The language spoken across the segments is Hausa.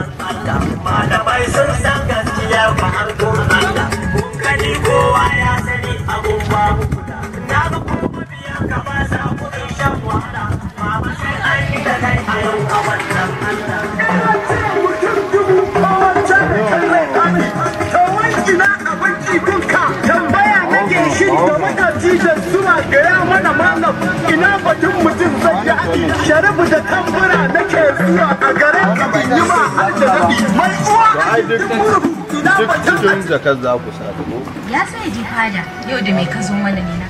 Malamai sun san gaskiya ba har Allah kun gani kowa ya sani abun babu kula na ga kuma biyan ka ba sa kudin shan wahala mama sai an yi da kai a yau a wannan Allah. Ina ce mutum dubu kowace da kallon kami to wai ina abinci kunka tambaya nake shi da mataji da suna gaya mana malam ina batun mutum zai yi haɗi sharibu da tambura nake zuwa a garin ka in yi ma har da nabi mai uwa a cikin murhu ina Duk batun cikin jakar za ku sa ta ko? Ya sai ji fada yau da me ka zo mana ne na.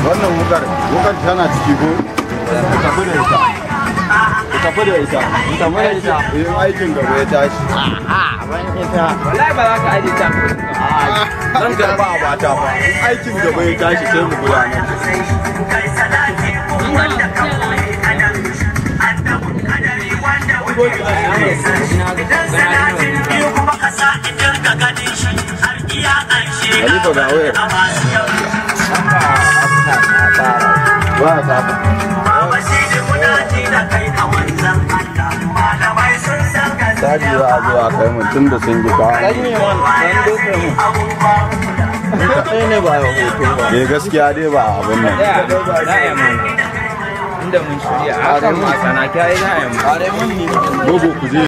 Wannan wukar, wukar tana ciki ko? Ku tafi da ita. Ku tafi da ita. Ku tafi da ita. In aikin gaba ya tashi. Wallahi ba za ka aje ta. Zan karba a bata ba. In aikin gaba ya tashi sai mu gudanar. Kai salati kun wanda ka koyi kadan annabin kadari wanda wuce idan salatin biyu kuma ka sa idan ka gani shi har iya ƙarshe Khalifa ga wayar. a masu yau. Ba a saba. Baba shi ne muna ji da kai a wannan Allah malamai sun san Caji gaskiya za a zo a kai mun tun da sun ji kawo. abun babu kula. Kai ne ba hoto ba. Eh gaskiya dai ba abin nan. Za a yi mana. Inda mun shirya, a kan masana kya yi za a yi mana. Gogo ku je.